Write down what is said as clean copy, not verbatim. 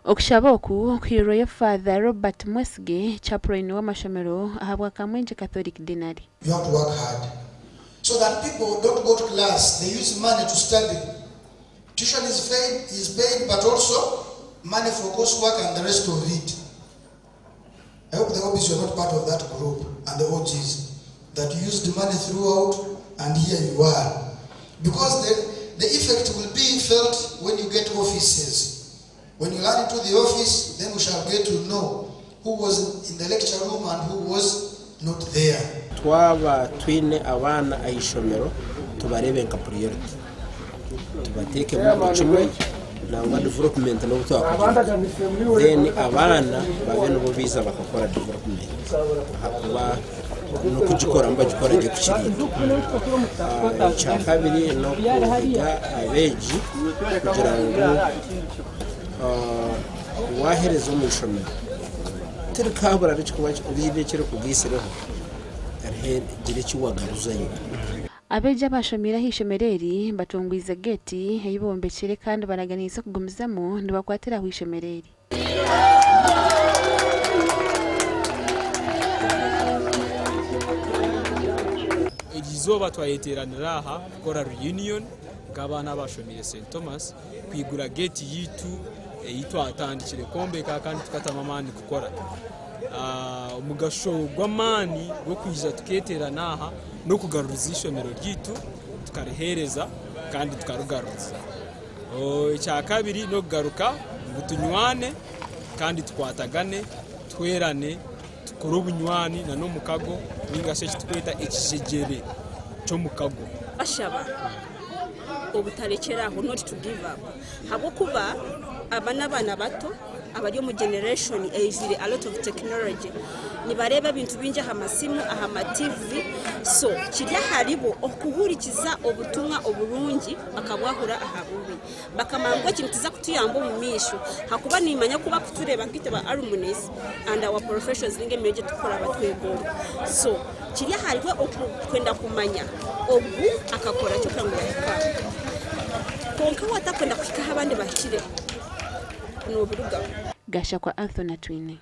Okushaba oku kuhairweyo Father Robert Mwesige, Chaplain w'amashomero ahabwa Kamwengye Catholic Deanery. You have to work hard so that people don't go to class, they use money to study. Tuition is paid, is paid but also money for course work and the rest of it. I hope the OBs were not part of that group and the OGs that used money throughout and here you are. Because the, the effect will be felt when you get offices. When you land into the office, then we shall get to know who was in the lecture room and who was not there. Twaba twine abaana aha ishomero tubareebe nka priority tubateekemu buri kimwe nangwa development n'obu twakugira then abaana babe nibo baija bakakora development ahakuba n'okugikora nibagikora gye kukira itwe. Ekyakabiri n'okuhiga abeegi kugira ngu waaheereza omu ishomero tirikaabura rikikuba riine eki rikugaisireho gira eki wagaruzayo. Abeegi abaashomeire aha ishomero eri batungwize geeti ei bombekire kandi baraganiise kugumizamu nibakwatira ahu ishomero eri. Eri izooba twayeteeranira aha kukora reunion nk'abaana abashomeire St Thomas kwigura geeti yaitu ei twatandikire kwombeka kandi tukatamu amaani kukora. Omugasho gw'amaani gw'okwija tukeeterana aha n'okugaruriza eishomero ryaitu tukariheereza kandi tukarigaruriza. Ekyakabiri n'okugaruka ngu tunywane kandi tukwatagane, tuhwerane, tukore obunywani n'omukago ninga shi eki turikweta ekijegyere ky'omukago. Bashaba obutarekyera aho not to give up ahabw'okuba aba n'abaana bato abari omu generation eijwire a lot of technology nibareeba ebintu bingi aha masimu aha ma TV so kiri aharibo okuhurikiza obutumwa oburungi bakabwahura aha bubi bakamanya ngu eki nikiza kutuyamba omu maisho ahakuba nimanya ku bakutureeba nkaitwe ba alumnis and our professions ninga emirimo egi turikukora batwegomba so kiri aharibo okwenda kumanya ogu akakora ki kugira ngu yahika aha kwonka waatakwenda kuhika ahu abandi bahikire noobirugaho. Gashakwa Anthony Atwine.